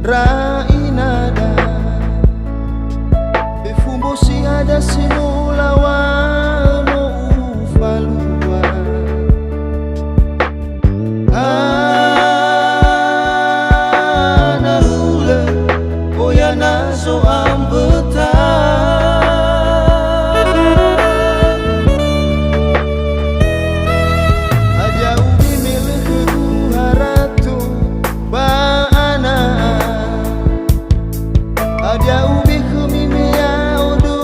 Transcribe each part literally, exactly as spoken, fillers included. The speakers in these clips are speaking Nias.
Rainada, fefu mbosi hadia si no laŵa no ufalua. Hana hulö, oya na so amböta. Hadia ubi me lö khögu harato ba ana'a. Hadia ubi khömi me ya'odo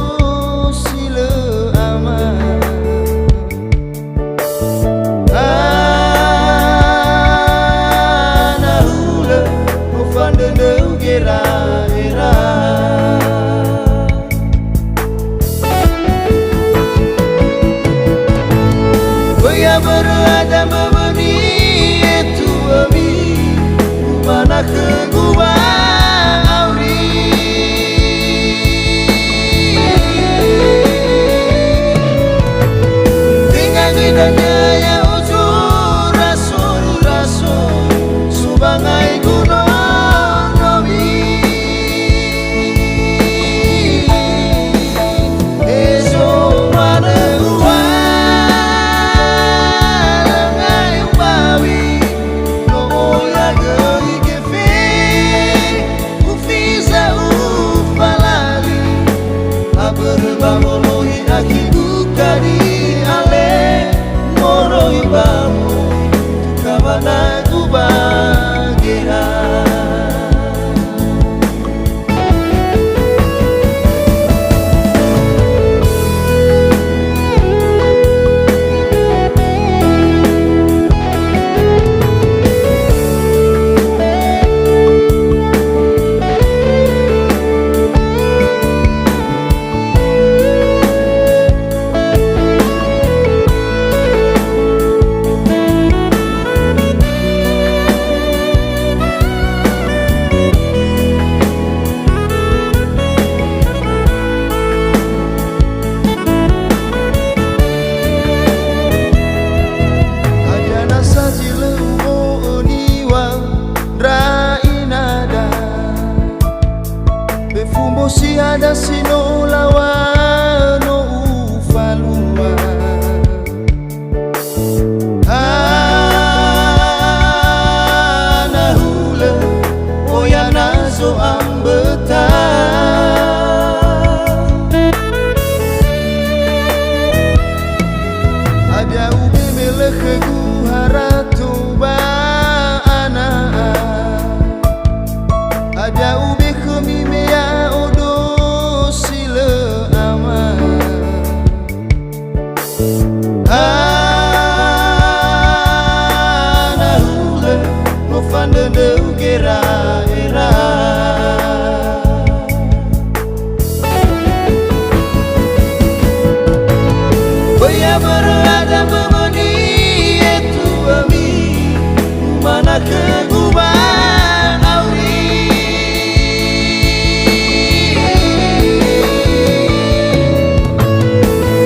si lö ama. Hana hulö, ufandröndröu gera'era. Böi abörö ada möwöni etu'ömi, umana khögu wa'auri. Tenga göi dania ya'o zura soru raso, subangai gu nonomi. Hezo manö uhalö ngai umbawi, no oya göi gefe, ufiza ufalali. Abörö ba wolohi akhigu kadi ale, moroi ba moi, tuka wanagu ba geha. Hadia nasa zi lö u'o'ö niŵa'ö rainada, fefu mbosi hadia si no laŵa no ufalua. Hana hulö, oya na so amböta. Hadia ubi me lö khögu harato ba ana'a. Hadia ubi khömi me ya'odo si lö ama. Hana hulö, no fandröndröu gera'era. Böi abörö ada möwöni etu'ömi, umana khögu wa'auri.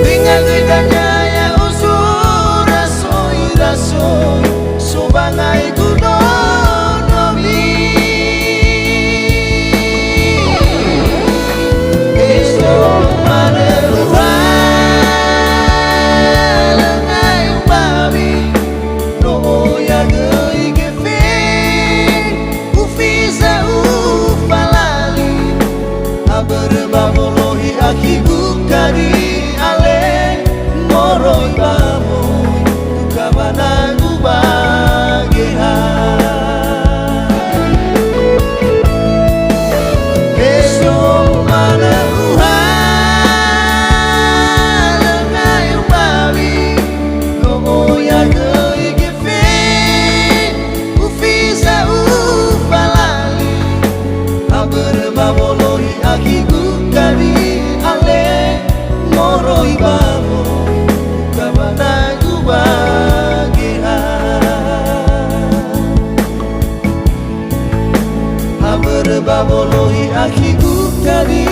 Tenga göi dania ya'o zura soi raso, subangai gu nonomi. Hezo manö uhalö ngai umbawi, no oya göi gefe, ufiza ufalali. Abörö ba wolohi akhigu kadi ale, moroi ba moi, tuka wanagu ba geha. Hezo manö uhalö ngai umbawi, no oya göi gefe, ufiza ufalali. Abörö ba wolohi akhigu kadi ale, moroi ba moi, tuka wanagu ba geha. Abörö ba wolohi akhigu kadi